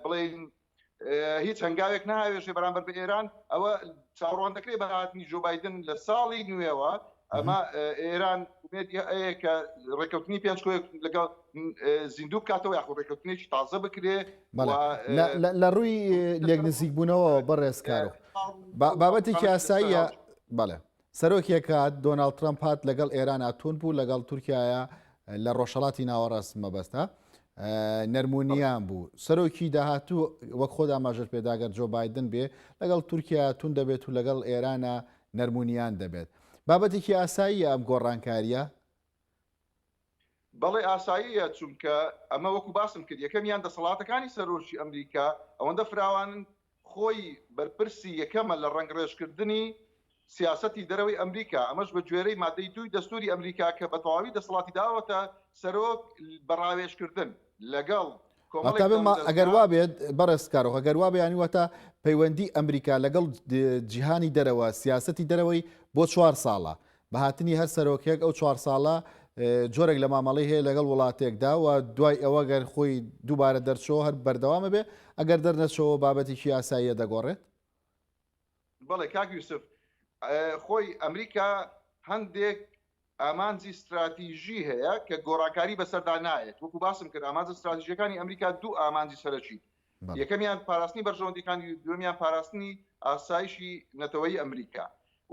بڵێین هیچ هەنگاوێک ناهاوێژێ بەرامبەر بە ئێران، ئەوە چاوەڕوان دەکرێت بە هاتنی جۆ بایدن لە ساڵی نوێوە ئەمە ئێران ئومێدی هەیە کە ڕێککەوتنی پێنج کۆیەک لەگەڵ زیندوو بکاتەوە یاخود ڕێککەوتنێکی تازە بکرێ لە ڕووی لێک نزیک بوونەوە بەڕێز کارۆخ بابەتێکی ئاساییە بەڵێ سەرۆکێک هات، دۆناڵد ترەمپ هات لەگەڵ ئێرانا توند بوو، لەگەڵ تورکیایا لە ڕۆژهەڵاتی ناوەڕاست مەبەستە نەرمونیان بوو. سەرۆکی داهاتوو وەک خۆت ئاماژەت پێدا گەر جۆ بایدن بێ لەگەڵ تورکیا توند دەبێت و لەگەڵ ئێرانا نەرمونیان دەبێت. بابەتێکی ئاساییە ئەم گۆڕانکارییە؟ بەڵێ ئاساییە، چونکە ئەمە وەکو باسم کرد یەکەمیان دەسەڵاتەکانی سەرۆکی ئەمریکا ئەوەندە فراوانن خۆی بەرپرسی یەکەمە لە ڕەنگڕێژکردنی سیاسەتی دەرەوەی ئەمریکا، ئەمەش بە گوێرەی مادەی دووی دەستووری ئەمریکا کە بە تەواوی دەسەڵاتی داوەتە سەرۆک بە ڕاوێژکردن لەگەڵ کۆمەڵێک دامودەزگا. ئەگەر وابێت بەڕێز کارۆخ، ئەگەر وابێ یانی واتە پەیوەندی ئەمریکا لەگەڵ جیهانی دەرەوە، سیاسەتی دەرەوەی بۆ چوار ساڵە، بە هاتنی هەر سەرۆکێک ئەو چوار ساڵە جۆرێک لە مامەڵەی هەیە لەگەڵ وڵاتێکدا و دوای ئەوە گەر خۆی دووبارە دەرچۆ هەر بەردەوامە بێ ئەگەر دەرنەچۆوە بابەتێکی یاساییە دەگۆڕێت؟ بەڵێ کاک یوسف خۆی ئەمریکا هەندێک ئامانجی ستراتیژی هەیە کە گۆڕانکاری بەسەردا نایەت وەکو باسم کرد ئامانجە ستراتیژیەکانی ئەمریکا دوو ئامانجی سەرەکی یەکەمیان پاراستنی بەرژەوەندیەکانی دووەمیان پاراستنی ئاسایشی نەتەوەیی ئەمریکا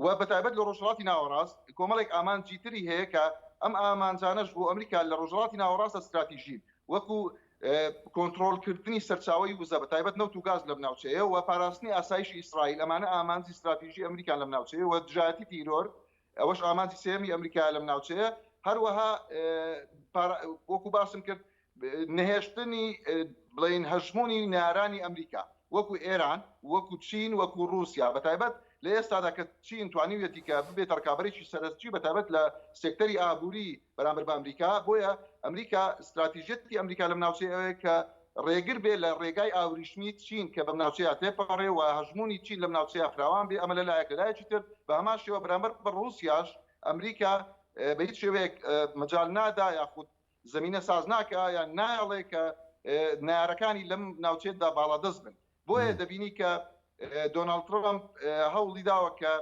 و بەتایبەت لە ڕۆژهەڵاتی ناوەڕاست کۆمەڵێک ئامانجی تری هەیە کە ئەم ئامانجانەش بۆ ئەمریکا لە ڕۆژهەڵاتی ناوەڕاستە ستراتیژین وەکو کۆنترۆڵکردنی سەرچاوەی وزە بەتایبەت نەوت و گاز لەم ناوچەیە و پاراستنی ئاسایشی ئیسرائیل ئەمانە ئامانجی ستراتیژی ئەمریکان لەم ناوچەیە و دژایەتی تیرۆر ئەوەش ئامانجی سێیەمی ئەمریکایە لەم ناوچەیە هەروەها وەکو باسم کرد نەهێشتنی بڵێین هەژموونی نەیارانی ئەمریکا وەکو ئێران، وەکو چین، وەکو ڕووسیا، بەتایبەت لە ئێستادا کە چین توانیویەتی کە ببێتە ڕکابەرێکی سەرەکی بەتایبەت لە سێکتەری ئابووری بەرامبەر بە ئەمریکا، بۆیە ئەمریکا ستراتیژیەتی ئەمریکا لەم ناوچەیە ئەوەیە کە ڕێگر بێ لە ڕێگای ئاوریشمی چین کە بەم ناوچەیە تێپەڕێ و هەژموونی چین لەم ناوچەیە فراوان بێ، ئەمە لە لایەک، لە لایەکی تر بە هەمان شێوە بەرامبەر بە ڕووسیاش ئەمریکا بە هیچ شێوەیەک مەجال نادا یاخود زەمینە ساز ناکا یان نایەڵێ کە نەیارەکانی لەم ناوچەیەدا باڵادەست بن. بۆیە دەبینی کە دۆناڵد ترەمپ هەوڵی داوە کە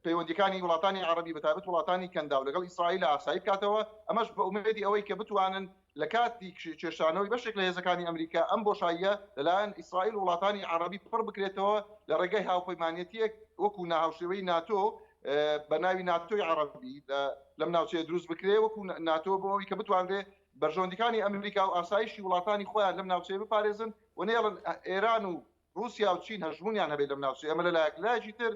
پەیوەندیەکانی وڵاتانی عەڕەبی بەتایبەت وڵاتانی کەنداو لەگەڵ ئیسرائیل ئاسایی بکاتەوە، ئەمەش بە ئومێدی ئەوەی کە بتوانن لە کاتی کێشانەوەی بەشێک لە هێزەکانی ئەمریکا ئەم بۆشاییە لەلایەن ئیسرائیل و وڵاتانی عەڕەبی پڕ بکرێتەوە لە ڕێگای هاوپەیمانێتیەک وەکو ناهاوشێوەی ناتۆ بە ناوی ناتۆی عەڕەبی لەم ناوچەیە دروست بکرێ وەکو ناتۆ بۆ ئەوەی کە بتوانرێ بەرژەوەندیکانی ئەمریکا و ئاسایشی وڵاتانی خۆیان لەم ناوچەیە بپارێزن و نەیەڵن ئێران و ڕووسیا و چین هەژموونیان هەبێت لەم ناوچەیە ئەمە لە لایەک لایەکی تر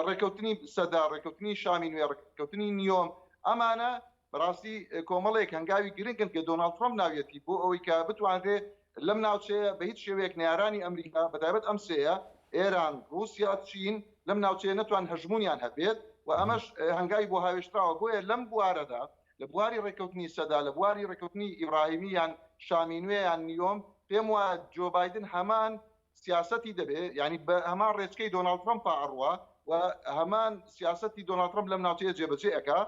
ڕێکەوتنی سەدا ڕێکەوتنی شامی نوێ ڕێکەوتنی نیۆم ئەمانە بەڕاستی کۆمەڵێک هەنگاوی گرنگن کە دۆناڵد ترەمپ ناویەتی بۆ ئەوەی کە بتوانرێ لەم ناوچەیە بە هیچ شێوەیەک نەیارانی ئەمریکا بەتایبەت ئەم سێیە، ئێران، ڕووسیا، چین، لەم ناوچەیە نەتوان هەژموونیان هەبێت و ئەمەش هەنگاوی بۆ هاوێشتراوە بۆیە لەم بوارەدا لە بواری ڕێککەوتنی سەدا لە بواری ڕێککەوتنی ئیبراهیمی یان شامی نوێ یان نیۆم پێم وایە جۆ بایدن هەمان سیاسەتی دەبێ یانی بە هەمان ڕێچکەی دۆناڵد ترەمپا ئەڕوا و هەمان سیاسەتی دۆناڵد ترەمپ لەم ناوچەیە جێبەجێ ئەکا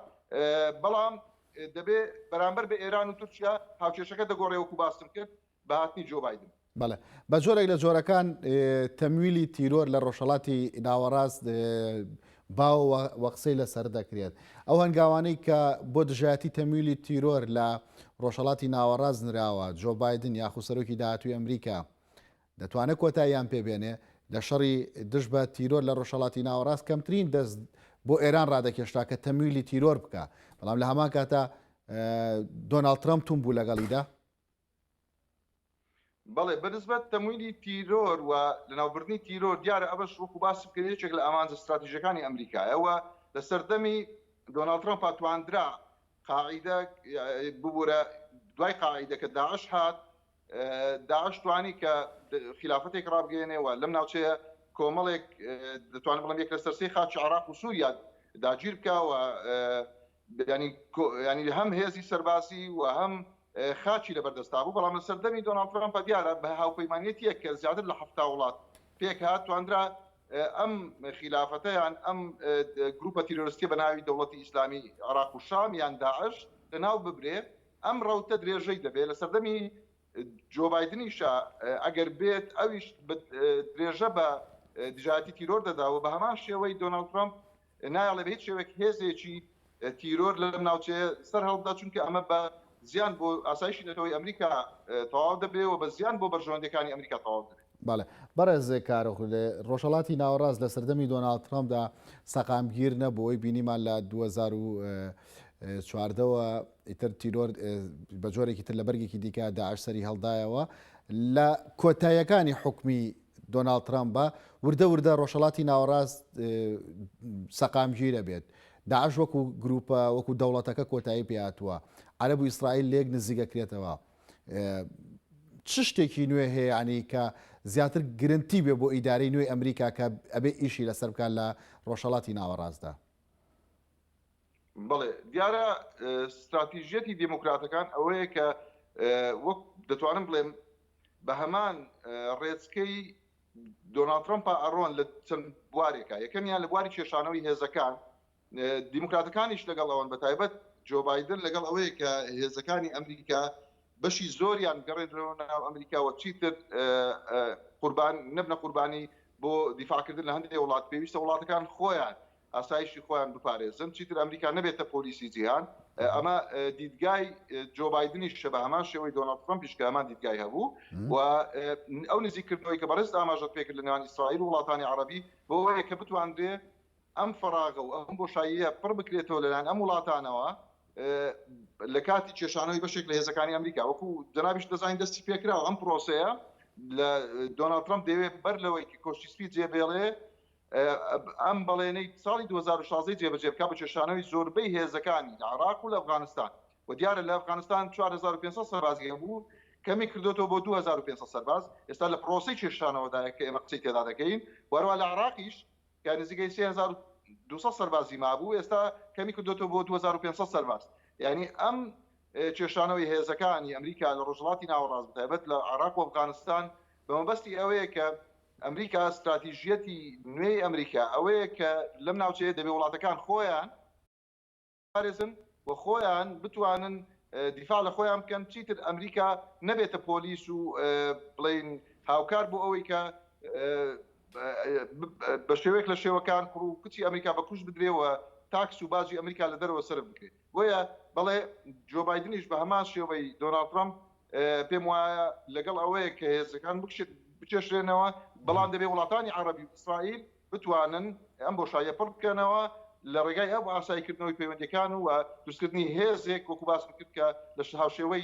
بەڵام دەبێ بەرامبەر بە ئێران و تورکیا هاوکێشەکە دەگۆڕێ وەکو باسم کرد بە هاتنی جۆ بایدن. بەڵێ بە جۆرێک لە جۆرەکان تەمویلی تیرۆر لە ڕۆژهەڵاتی ناوەڕاست. باوە و قسەی لەسەر دەکرێت. ئەو هەنگاوانەی کە بۆ دژایەتی تەمویلی تیرۆر لە ڕۆژهەڵاتی ناوەڕاست نراوە، جۆ بایدن یاخو سەرۆکی داهاتووی ئەمریکا دەتوانێت کۆتاییان پێ بێنێ؟ لە شەڕی دژ بە تیرۆر لە ڕۆژهەڵاتی ناوەڕاست کەمترین دەست بۆ ئێران ڕادەکێشرا کە تەمویلی تیرۆر بکا، بەڵام لە هەمان کاتا دۆناڵد ترەمپ توند بوو لەگەڵیدا. بەڵێ بەنسبەت تەمویلی تیرۆر و لەناوبردنی تیرۆر دیارە ئەمەش وەکو باسی بکەین یەکێک لە ئامانجە ستراتیژەکانی ئەمریکایە و لە سەردەمی دۆناڵد ترەمپا تواندرا قاعیدە ببورە دوای قاعیدە کە داعش هات داعش توانی کە خیلافەتێک ڕابگەیەنێ و لەم ناوچەیە کۆمەڵێک دەتوانم بڵێم یەک لەسەر سێی خاکی عێراق و سووریا داگیر بکا و ینی ینی هەم هێزی سەربازی و هەم خاکی لەبەردەستا بوو، بەڵام لە سەردەمی دۆناڵد ترەمپە دیارە بە هاوپەیمانیەتیەک کە زیاتر لە 70 وڵات پێکهات توانرا ئەم خیلافەتە یان ئەم گروپە تیرۆریستیە بە ناوی دەوڵەتی ئیسلامی عێراق و شام یان داعش لەناو ببرێ. ئەم ڕەوتە درێژەی دەبێ لە سەردەمی جۆ بایدنیشا ئەگەر بێت ئەویش درێژە بە دژایەتی تیرۆر دەدا و بە هەمان شێوەی دۆناڵد ترەمپ نایەڵێ بە هیچ شێوەیەک هێزێکی تیرۆر لەم ناوچەیە سەر هەڵبدا، چونکە ئەمە بە زیان بۆ ئاسایشی نەتەوەی ئەمریکا تەواو دەبێ و بە زیان بۆ بەرژەوەندیەکانی ئەمریکا تەواو دەبێ. بەڵێ بەڕێز کارۆخ، ڕۆژهەڵاتی ناوەڕاست لە سەردەمی دۆناڵد ترەمپدا سەقامگیر نەبوو، ئەوەی بینیمان لە 2014 وە ئیتر تیرۆر بە جۆرێکی تر لە بەرگێکی دیکە داعش سەری هەڵدایەوە، لە کۆتاییەکانی حوکمی دۆناڵد ترەمپ بە وردە وردە ڕۆژهەڵاتی ناوەڕاست سەقامگیرە بێت. داعش وەکو گروپە وەکو دەوڵەتەکە کۆتایی پێهاتووە. عەرەب و ئیسرائیل لێک نزیکەکرێتەوە. چ شتێکی نوێ هەیە ینی کە زیاتر گرنتی بێ بۆ ئیدارەی نوێی ئەمریکا کە ئەبێ ئیشی لەسەر بکات لە ڕۆژهەڵاتی ناوەڕاستدا؟ بەڵێ دیارە ستراتیژیەتی دێموکراتەکان ئەوەیە کە وەک دەتوانم بڵێم بە هەمان ڕێچکەی دۆناڵد ترەمپا ئەڕۆن لە چەند بوارێکا، یەکەمیان لە بواری کێشانەوەی هێزەکان، دیموکراتەکانیش لەگەڵ ئەوەن بە تایبەت جۆ بایدن لەگەڵ ئەوەیە کە هێزەکانی ئەمریکا بەشی زۆریان بگەڕێنرەوە ناو ئەمریکا و چیتر قوربان نەبنە قوربانی بۆ دیفاعکردن لە هەندێک وڵات، پێویستە وڵاتەکان خۆیان ئاسایشی خۆیان بپارێزن، چیتر ئەمریکا نەبێتە پۆلیسی جیهان، ئەمە دیدگای جۆ بایدنیشە بە هەمان شێوەی دۆناڵد ترەمپیش کە هەمان دیدگای هەبوو و ئەو نزیککردنەوەی کە بەڕێزت ئاماژەت پێکرد لە نێوان ئیسرائیل و وڵاتانی عەڕەبی بۆ ئەوەیە کە بتوانرێ ئەم فەراغە و ئەم بۆشاییە پڕ بکرێتەوە لەلایەن ئەم وڵاتانەوە لە کاتی کێشانەوەی بەشێک لە هێزەکانی ئەمریکا وەکو جەنابیشت دەزانین دەستی پێکراوە ئەم پرۆسەیە لە دۆناڵد ترەمپ دەیەوێت بەر لەوەی کە کۆشکی سپی جێبێڵێ ئەم بەڵێنەی ساڵی 2016 جێبەجێ بکات بە کێشانەوەی زۆربەی هێزەکانی لە عێراق و لە ئەفغانستان و دیارە لە ئەفغانستان 4500 سەربازی هەبوو کەمی کردوێتەوە بۆ 2500 سەرباز ئێستا لە پرۆسەی کێشانەوەدایە کە ئێمە قسەی تێدا دەکەین و هەروە لە عێراقیش کە نزیکەی 3200 سەربازی مابوو ئێستا کەمی کردوێتەوە بۆ 2500 سەرباز یعنی ئەم کێشانەوەی هێزەکانی ئەمریکا لە ڕۆژهەڵاتی ناوەڕاست بەتایبەت لە عێراق و ئەفغانستان بە مەبەستی ئەوەیە کە ئەمریکا ستراتیژیەتی نوێی ئەمریکا ئەوەیە کە لەم ناوچەیە دەبێ وڵاتەکان خۆیان پارێزن و خۆیان بتوانن دیفاع لە خۆیان بکەن چیتر ئەمریکا نەبێتە پۆلیس و بڵین هاوکار بۆ ئەوەی کە بە شێوەیەک لە شێوەکان کوڕ و کچی ئەمریکا بە کوش بدرێ و تاکس و باجی ئەمریکا لە دەرەوە سەرف بکرێت بۆیە بەڵێ جۆ بایدنیش بە هەمان شێوەی دۆناڵد ترەمپ پێم وایە لەگەڵ ئەوەیە کە هێزەکان بکێشرێنەوە، بەڵام دەبێت وڵاتانی عەڕەبی و ئیسرائیل بتوانن ئەم بۆشاییە پڕ بکەنەوە لە ڕێگای ئەو ئاساییکردنەوەی پەیوەندییەکان و دروستکردنی هێزێک وەکو باسم کرد کە لە هاوشێوەی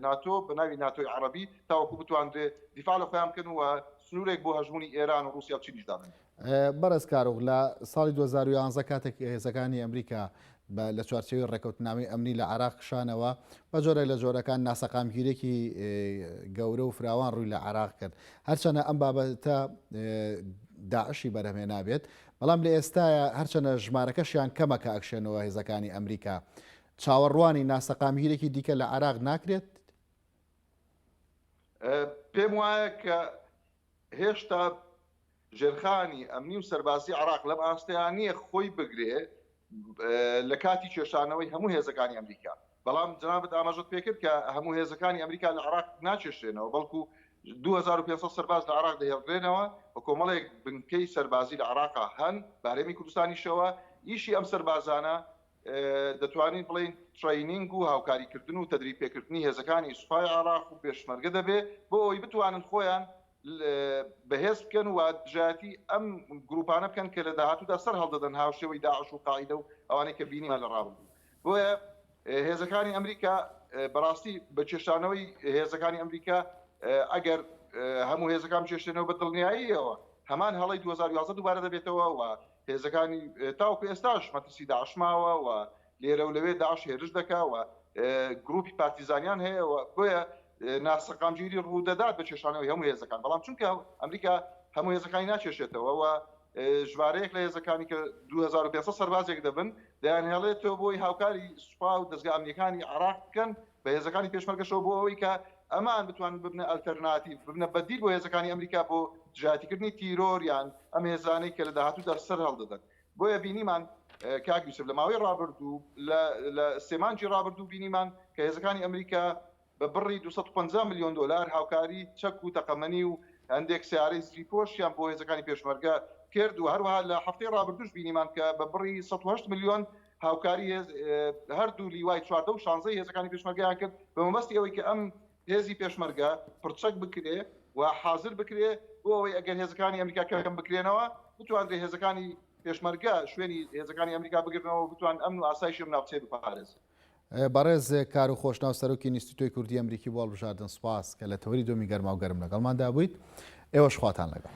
ناتۆ بە ناوی ناتۆی عەڕەبی تاوەکو بتواندرێ دیفاع لە خۆیان بکەن و سنوورێک بۆ هەژموونی ئێران و ڕووسیا و چینیش دابنێن. بەڕێز کارۆخ، لە ساڵی 2011 کاتێک هێزەکانی ئەمریکا بە لە چوارچێوەی ڕێکەوتنامەی ئەمنی لە عێراق کشانەوە، بە جۆرێک لە جۆرەکان ناسەقامگیرییەکی گەورە و فراوان ڕووی لە عێراق کرد. هەرچەنە ئەم بابەتە داعشی بەرهەمهێنابێت، بەڵام لە ئێستایا هەرچەنە ژمارەکەشیان کەمە کە ئەکشێنەوە هێزەکانی ئەمریکا، چاوەڕوانی ناسەقامگیرییەکی دیکە لە عێراق ناکرێت؟ پێم وایە کە هێشتا ژێرخانی ئەمنی و سەربازی عێراق لەم ئاستەیا نییە خۆی بگرێ لە کاتی کێشانەوەی هەموو هێزەکانی ئەمریکا. بەڵام جەنابت ئاماژەت پێکرد کە هەموو هێزەکانی ئەمریکا لە عێراق ناکێشرێنەوە، بەڵکو 2500 سەرباز لە عێراق دەهێڵدرێنەوە و کۆمەڵێک بنکەی سەربازی لە عێراقا هەن بە هەرێمی کوردستانیشەوە، ئیشی ئەم سەربازانە دەتوانین بڵێین training و هاوکاریکردن و تەدریب پێکردنی هێزەکانی سوپای عێراق و پێشمەرگە دەبێ بۆ ئەوەی بتوانن خۆیان بەهێز بکەن و دژایەتی ئەم گروپانە بکەن کە لە داهاتوودا سەر هەڵدەدەن هاوشێوەی داعش و قاعیدە و ئەوانەی کە بینیمان لە ڕابردوو. بۆیە هێزەکانی ئەمریکا بەڕاستی بە کێشانەوەی هێزەکانی ئەمریکا ئەگەر هەموو هێزەکان بکێشێنەوە بە دڵنیاییەوە هەمان هەڵەی 2011 دووبارە دەبێتەوە و هێزەکانی تاوەکو ئێستاش مەترسی داعش ماوە و لێرە و لەوێ داعش هێرش دەکا و گروپی پارتیزانیان هەیە و بۆیە ناسەقامگیری ڕوودەدات بە کێشانەوەی هەموو هێزەکان بەڵام چونکە ئەمریکا هەموو هێزەکانی ناکێشێتەوە و ژمارەیەک لە هێزەکانی کە 2500 سەربازێک دەبن دەیانهێڵێتەوە بۆی هاوکاری سوپا و دەزگا ئەمنیەکانی عێراق بکەن بە هێزەکانی پێشمەرگەشەوە بۆ ئەوەی کە ئەمان بتوانن ببنە ئەلتەرناتیڤ ببنە بەدیل بۆ هێزەکانی ئەمریکا بۆ دژایەتیکردنی تیرۆر یان ئەم هێزانەی کە لە داهاتوودا سەر هەڵدەدەن بۆیە بینیمان کاک یوسف لە ماوەی ڕابردوو لە سێ مانگی ڕابردوو بینیمان کە هێزەکانی ئەمریکا بە بڕی 250 ملیۆن دۆلار هاوکاری چەک و تەقەمەنی و هەندێک سەیارەی زریپۆشیان بۆ هێزەکانی پێشمەرگە کرد و هەروەها لە هەفتەی ڕابردووش بینیمان کە بە بڕی 108 ملیۆن هاوکاری هەردوو لیوای 14 و 16 هێزەکانی پێشمەرگەیان کرد بە مەبەستی ئەوەی کە ئەم هێزی پێشمەرگە پڕچەک بکرێ و حازر بکرێ بۆ ئەوەی ئەگەر هێزەکانی ئەمریکا کەم بکرێنەوە بتواندرێ هێزەکانی پێشمەرگە شوێنی هێزەکانی ئەمریکا بگرنەوە و بتوان ئەمن و ئاسایشی ئەم ناوچەیە بپارێزن. بەڕێز کارو خۆشناو سەرۆکی ئینستیتۆی کوردی ئەمریکی بۆ هەڵبژاردن سوپاس کە لە تەوەری دۆمی گەرماو گەرم لەگەڵماندا بوویت. ئێوەش خواتان لەگەڵ.